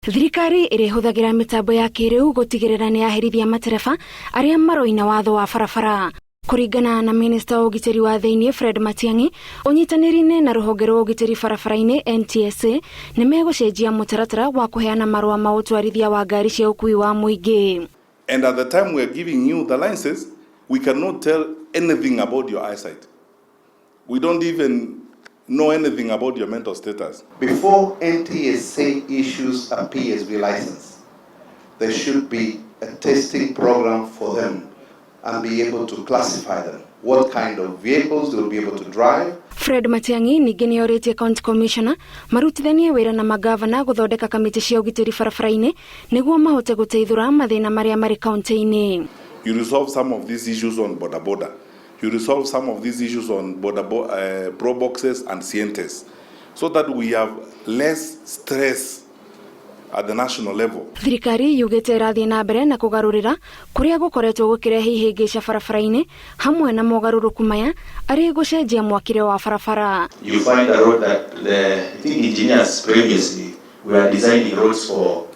Thirikari ĩrĩhũthagĩra mĩtambo ya kĩrĩu gũtigĩrĩra nĩ yaherithia matereba arĩa maroina watho wa barabara. Kũringana na minista wa ũgitĩri wa thĩinĩ Fred Matiang'i, ũnyitanĩri-inĩ na rũhonge rwa ũgitĩri barabara-inĩ NTSA, nĩ megũcenjia mũtaratara wa kũheana marũa ma ũtwarithia wa ngari cia ũkuui wa mũingĩ. And at the time we are giving you the license, we cannot tell anything about your eyesight. We don't even know anything about your mental status. Before NTSA issues a PSV license, there should be a testing program for them and be able to classify them. What kind of vehicles they will be able to drive. Fred Matiang'i ningĩ nĩ orĩtie county commissioner marutithanie wĩra na magavana gũthondeka kamĩtĩ cia ũgitĩri barabara-inĩ nĩguo mahote gũteithũra mathĩna marĩa marĩ kaunti-inĩ. You resolve some of these issues on boda boda. You resolve some of these issues on border pro boxes and Sientes, so that we have less stress at the national level. Thirikari yugĩte ĩrathiĩ na mbere na kũgarũrĩra kũrĩa gũkoretwo gũkĩrehe ihĩngĩca barabara-inĩ, hamwe na mogarũrũku maya arĩ gũcenjia mwakĩre wa barabara. You find a road that the, I think, engineers previously were designing roads for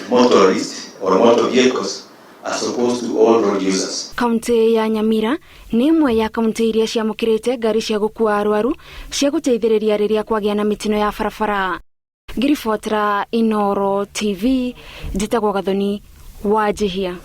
motorists or motor vehicles as opposed to all road users. Kaunti ya Nyamira nĩ ĩmwe ya kaunti iria ciamũkĩrĩte ngari cia gũkua arwaru cia gũteithĩrĩria rĩrĩa kwagĩa na mĩtino ya barabara. Ngĩribotera Inooro TV, njĩtagwo Gathoni Wanjihia.